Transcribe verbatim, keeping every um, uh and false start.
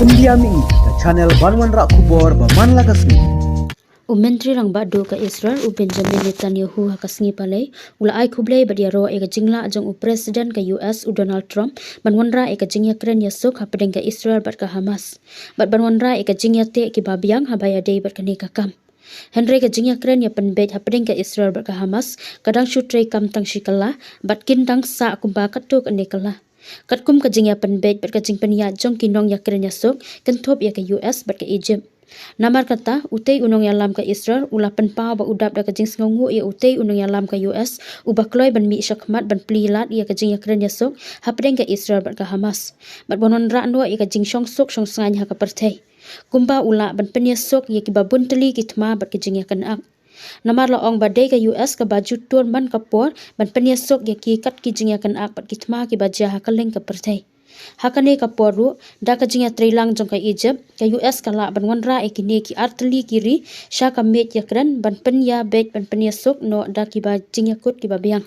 India Mihi, ka channel ban wanrah khubor ba man la ka sngi. U Myntri Rangbah Duh ka Israel, u Benjamin Netanyahu, ha ka sngi Palei u la ai khublei bad ïaroh ïa ka jinglah jong u President ka U S, u Donald Trump, ban wanrah ïa ka jingïakren ïasuk hapdeng ka Israel bad ka Hamas, bad ban wanrah ïa ka jingïateh kiba biang haba ïadei bad kane ka kam. Hynrei ka jingïakren ïapynbeit hapdeng ka Israel bad ka Hamas ka dang shu treikam tang shi kylla, bad kin dang sah kumba katto katne kylla. Katkum ka jingïapynbeit bad ka jingpynïaid jong ki nongïakren ïasuk, kynthup ïa ka U S bad ka Egypt. Namar kata, utei u nongïalam ka Israel u la pynpaw ba u dap da ka jingsngewnguh ïa utei u nongïalam ka U S uba kloi ban mih shakhmat ban plie lad ïa ka jingïakren ïasuk hapdeng ka Israel bad ka Hamas, bad ban wanrah noh ïa ka jingshongsuk shongsngaiñ ha ka pyrthei, kumba u lah ban pynïasuk ïa kiba bun tylli ki thma bad ki jingïakynad. Namar la ong ba dei ka U S kaba ju tur man ka por ban pynïasuk ïa ki kat ki jingïakynad bad ki thma kiba jia ha kylleng ka pyrthei. Ha kane ka por ruh, da ka jingïatreilang jong ka Egypt, ka U S ka lah ban wanrah ïa kine ki ar tylli ki ri sha ka miej ïakren ban pynïabeit ban pynïasuk noh da kiba jingïakut kiba biang.